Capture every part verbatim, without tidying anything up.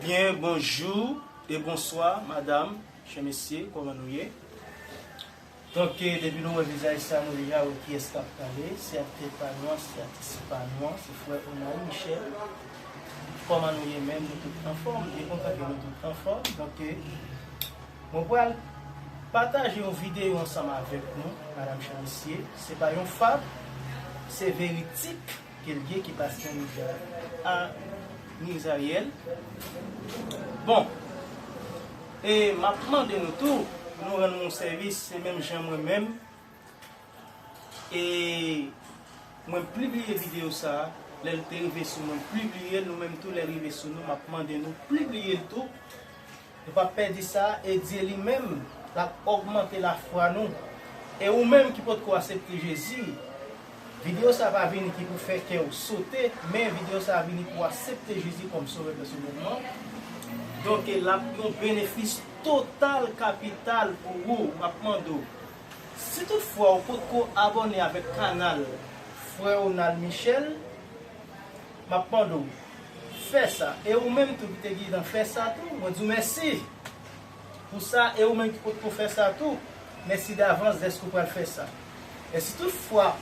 Byen, bonjou e bonswa, madanm, chè mesye, kòman nou ye? Donk, eh, depi nou wè vizaj sa, nou deja wè kiyès k ap pale. Se aktè pa nou an, se atis pa nou an, se frè Onal Michel. Kòman nou ye menm? Nou tout anfòm? Byen kontan ke nou tout anfòm. Donk, eh, mwen pral pataje yon videyo ansanm avèk nou, madanm, chè mesye. Se pa yon fab, se veridik ke l ye ki pase ann Izra-, ann Izrayèl. Bon, e m ap mande nou tou, pou nou rann mwen yon sèvis, se menm jan mwen menm. E mwen pibliye videyo sa a, lè l te rive sou mwen, pibliye l, nou menm tou, lè l rive sou nou, m ap mande nou pibliye l tou. Nou p ap pèdi sa, e Dye li menm, l ap ogmante lafwa nou. E ou menm ki potko aksepte Jezi, videyo sa a pa vini ki pou fè kè w sote, men videyo sa a vini pou w aksepte Jezi kòm Sovè pèsonèlman. Donk, l ap yon benefis total, kapital pou ou. M ap mande w, si toutfwa ou potko abòne avèk kanal Frè Onal Michel, m ap mande w, fè sa. E ou menm tou ki te gentan fè sa tou, mwen di w mèsi pou sa. E ou menm ki potko fè sa tou, mèsi davans dèske w pral fè sa. E si toutfwa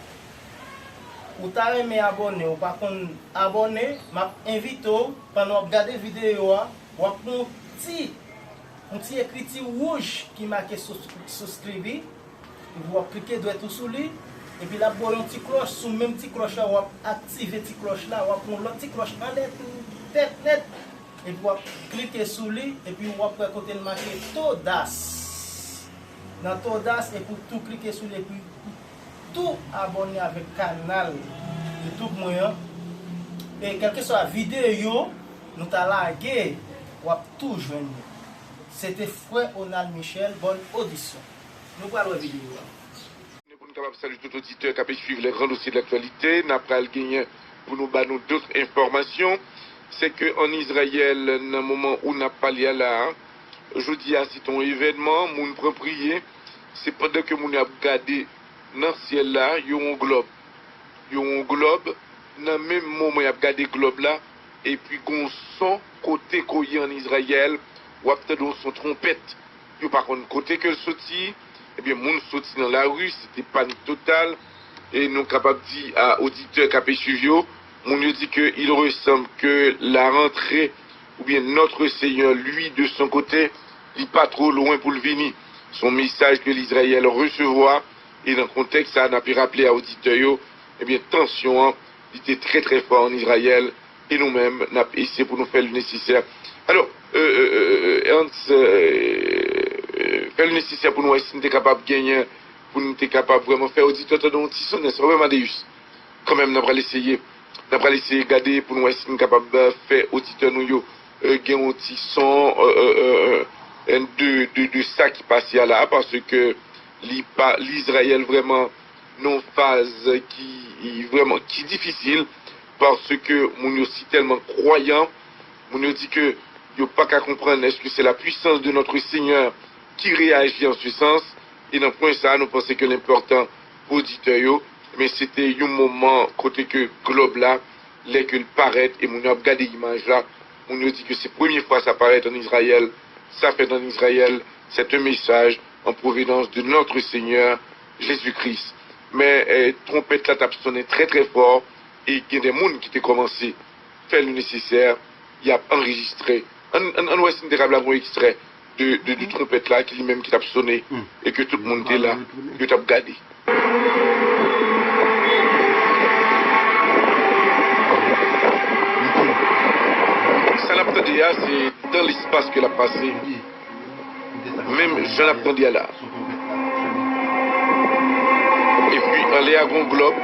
ou ta renmen abòne, ou pa konn abòne, m ap envite w, pandan w ap gade videyo a, w ap wè yon ti, yon ti ekriti wouj ki make sus-, suscribir. Epi w ap klike dwèt ou sou li, epi l ap ba w yon ti klòch. Sou menm ti klòch la, w ap aktive ti klòch la, w ap pran yon lòt ti klòch anlè tèt nèt, epi w ap klike sou li, epi w ap wè kote l make todas. Nan todas, epi w tou klike sou li, epi w tou abòne avèk kanal YouTube mwen an. E kèlkeswa videyo nou ta lage, w ap tou jwenn li. Se te frè Onal Michel, bòn odisyon. Nou pral wè videyo a. Pou nou kapab salye tout oditè k ap swiv les grands dossiers de l'actualité, n ap pral genyen pou nou ba nou dòt enfòmasyon. Se ke ann Izrayèl, nan moman ou n ap pale a la a, jodi a, se te yon evènman, moun pran priye, se pandan ke moun yo ap gade nan syèl la, yo wè yon glòb. Yo wè yon glòb, nan menm moman y ap gade glòb la, epi gon son kote ke w ye ann Izrayèl, w ap tande yon son twonpèt. Yo pa konn kote ke l soti, ebyen, moun soti nan lari, se te panik total, e nou kapab di a oditè k ap swiv yo, moun yo di ke il ressemble que la rentrée, oubyen Notre Seigneur, lui, de son côté, li pa two lwen pou l vini. Se yon mesaj ke Lizrayèl resevwa, e nan kontèks sa a, n ap raple a oditè yo, ebyen, tansyon an, li te trè, trè fò ann Izrayèl, e nou menm, n ap eseye pou nou fè le nesesè. Alò, euh, euh, euh, Ernst, euh, fè le nesesè pou nou wè si n te kapab genyen, pou n te kapab vrèman fè oditè tande yon ti son, nèspa, wi, Amadeus? Kanmenm, n ap pral eseye. N ap pral eseye gade pou n wè si n kapab, euh, fè oditè nou yo, euh, gen yon ti son, euh, euh, euh, euh, de, de, de sa ki pase a la, paske li pa, Lizrayèl vrèman nan yon faz ki vrèman, ki difisil, paske moun yo si tèlman kwayan, moun yo di ke yo pa ka konprann èske se la puissance de notre Seigneur qui réagit en ce sens, e nan pwen sa a, nou panse ke l enpòtan pou oditè yo, men se te yon moman kote ke glòb la, lè ke l parèt, e moun yo ap gade imaj la, moun yo di ke se premye fwa sa parèt ann Izrayèl, sa fèt ann Izrayèl, c'est un message en provenance de notre Seigneur Jésus-Christ. Men, eh, twonpèt la t ap sonnen trè, trè fò, e gen de moun ki te kòmanse fè le nesesè, y ap anrejistre. Ann, ann, ann wè si n te kab lage yon ekstrè de, de, de twonpèt la, ki li menm ki t ap sonnen, e ke tout moun te la, yo t ap gade. Sa n ap tande a, se dans l'espace ke l ap pase. Menm jan n ap tande a la. Epi, anlè a gon glòb.